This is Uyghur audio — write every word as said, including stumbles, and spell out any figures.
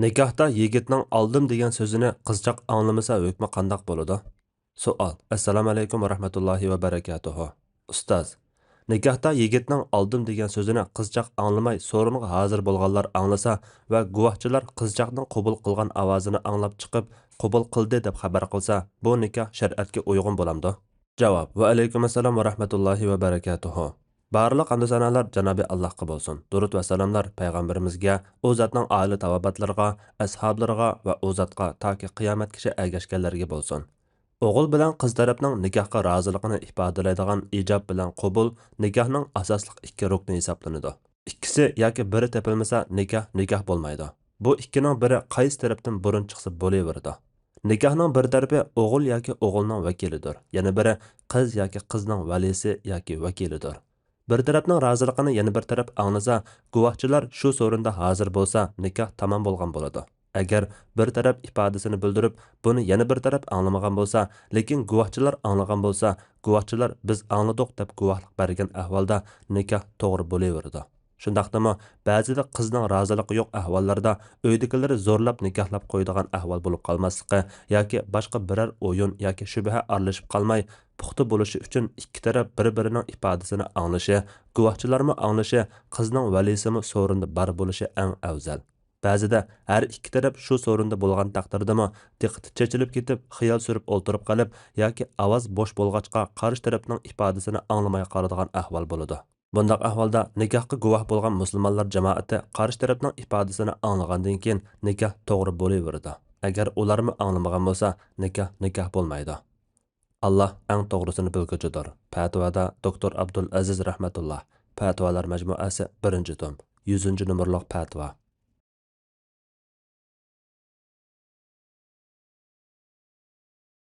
نىكاھتا يىگىتنىڭ «ئالدىم» دېگەن سۆزىنى قىزچاق ئاڭلىمىسا ھۆكمى قانداق بولىدۇ؟ سوئال. ئەسسالامۇئەلەيكۇم ۋە رەھمەتۇللاھى ۋە بەرەكاتۇھۇ. ئۇستاز، نىكاھتا يىگىتنىڭ «ئالدىم» دېگەن سۆزىنى قىزچاق ئاڭلىماي، سورۇنغا ھازىر بولغانلار ئاڭلىسا ۋە گۇۋاھچىلار قىزچاقنىڭ قوبۇل قىلغان ئاۋازىنى ئاڭلاپ چىقىپ، «قوبۇل قىلدى» دەپ خەۋەر قىلسا، بۇ نىكاھ شەرئەتكە ئۇيغۇن بولامدۇ؟ جاۋاب. ۋەئەلەيكۇم ئەسسالام ۋە رەھمەتۇللاھى ۋە بەرەكاتۇھۇ. بارلىق ھەمدۇ سانالار جانابى ئاللاھقا بولسۇن. دۇرۇت ۋە سالاملار پەيغەمبىرىمىزگە، ئۇ زاتنىڭ ئائىلە تاۋابىئاتلىرىغا، ئەسھابلىرىغا ۋە ئۇ زاتقا تاكى قىيامەتكىچە ئەگەشكەنلەرگە بولسۇن. ئوغۇل بىلەن قىز تەرەپنىڭ نىكاھقا رازىلىقىنى ئىپادىلەيدىغان ئىجاب بىلەن قوبۇل نىكاھنىڭ ئاساسلىق ئىككى رۇكنى ھېسابلىنىدۇ. ئىككىسى ياكى بىرى تېپىلمىسا، نىكاھ نىكاھ بولمايدۇ. بۇ ئىككىنىڭ بىرى قايسى تەرەپتىن بۇرۇن چىقسا بولۇۋېرىدۇ. نىكاھنىڭ بىر تەرىپى ئوغۇل ياكى ئوغۇلنىڭ ۋەكىلىدۇر، يەنە بىرى قىز ياكى قىزنىڭ ۋەلىسى ياكى ۋەكىلىدۇر. بىر تەرەپنىڭ رازىلىقىنى يەنە بىر تەرەپ ئاڭلىسا، گۇۋاھچىلار شۇ سورۇندا ھازىر بولسا، نىكاھ تامام بولغان بولىدۇ. ئەگەر بىر تەرەپ ئىپادىسىنى بىلدۈرۈپ، بۇنى يەنە بىر تەرەپ ئاڭلىمىغان بولسا، لېكىن گۇۋاھچىلار ئاڭلىغان بولسا، گۇۋاھچىلار «بىز ئاڭلىدۇق» دەپ گۇۋاھلىق بەرگەن ئەھۋالدا نىكاھ توغرا بولۇۋېرىدۇ. شۇنداقتىمۇ، بەزىدە قىزنىڭ رازىلىقى يوق ئەھۋاللاردا ئۆيدىكىلىرى زورلاپ نىكاھلاپ قويىدىغان ئەھۋال بولۇپ قالماسلىقى ياكى باشقا بىرەر ئويۇن ياكى شۈبھە ئارىلىشىپ قالماي، پۇختا بولۇشى ئۈچۈن ئىككى تەرەپ بىر-بىرىنىڭ ئىپادىسىنى ئاڭلىشى، گۇۋاھچىلارمۇ ئاڭلىشى، قىزنىڭ ۋەلىسىمۇ سورۇندا بار بولۇشى ئەڭ ئەۋزەل. بەزىدە ھەر ئىككى تەرەپ شۇ سورۇندا بولغان تەقدىردىمۇ دىققىتى چېچىلىپ كېتىپ، خىيال سۈرۈپ ئولتۇرۇپ قېلىپ ياكى ئاۋاز بوش بولغاچقا قارشى تەرەپنىڭ ئىپادىسىنى ئاڭلىماي قالىدىغان ئەھۋال بولىدۇ. بۇنداق ئەھۋالدا نىكاھقا گۇۋاھ بولغان مۇسۇلمانلار جامائىتى قارشى تەرەپنىڭ ئىپادىسىنى ئاڭلىغاندىن كېيىن نىكاھ توغرا بولۇۋېرىدۇ. ئەگەر ئۇلارمۇ ئاڭلىمىغان بولسا، نىكاھ نىكاھ بولمايدۇ. ئاللا ئەڭ توغرىسىنى بىلگۈچىدۇر. پەتىۋادا دوكتور ئابدۇل ئەزىز رەھمەتۇللا، پەتىۋالار مەجمۇئەسى، بىرىنچى توم، يۈزىنچى نومۇرلۇق پەتىۋا.